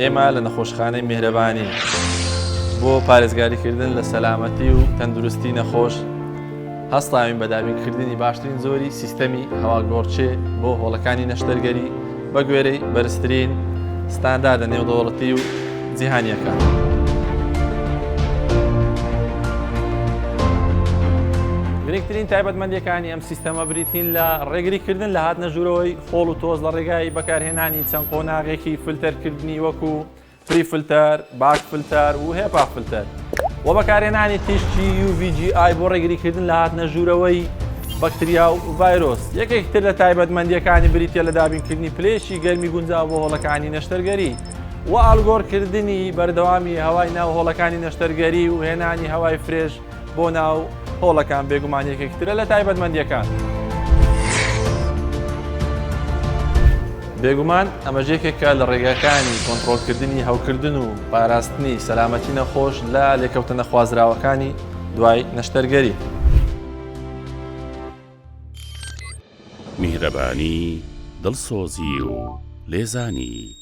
ئێمە لە نەخۆشخانەی میهرەبانی بۆ پارێزگاریکردن لە سەلامەتی و تەندروستی نەخۆش هەستاوین بە دابینکردنی باشترین جۆری سیستەمی هەواگۆڕکێ بۆ هۆڵەکانی نەشتەرگەری بە گوێرەی بەرزترین ستانداردە نێودەوڵەتی و جیهانییەکان. گرنگترین تایبەتمەندییەکانی ئەم سیستەمە بریتین لە ڕێگریکردن لە هاتنە ژوورەوەی خۆڵ و تۆز لە ڕێگای بەکارهێنانی چەند قۆناغێکی فلتەرکردنی وەکو pre filter، bag filter و HEPA filter و بەکارهێنانی تیشکی UVGI بۆ ڕێگریکردن لە هاتنە ژوورەوەی بەکتریا و ڤایرۆس. یەکێکی تر لە تایبەتمەندییەکانی بریتییە لە دابینکردنی پلەیەکی گەرمی گونجاو بۆ هۆڵەکانی نەشتەرگەری و ئاڵگۆڕکردنی بەردەوامی هەوای ناو هۆڵەکانی نەشتەرگەری و هێنانی هەوای fresh بۆ ناو هۆڵەکان بێگومان یەکێکی ترە لە تایبەتمەندییەکان. بێگومان ئەمەش یەکێکە لە ڕێگاکانی کۆنتڕۆڵکردنی هەوکردن و پاراستنی سەلامەتی نەخۆش لە لێکەوتە نەخوازراوەکانی دوای نەشتەرگەری. میهرەبانی، دڵسۆزی و لێزانی.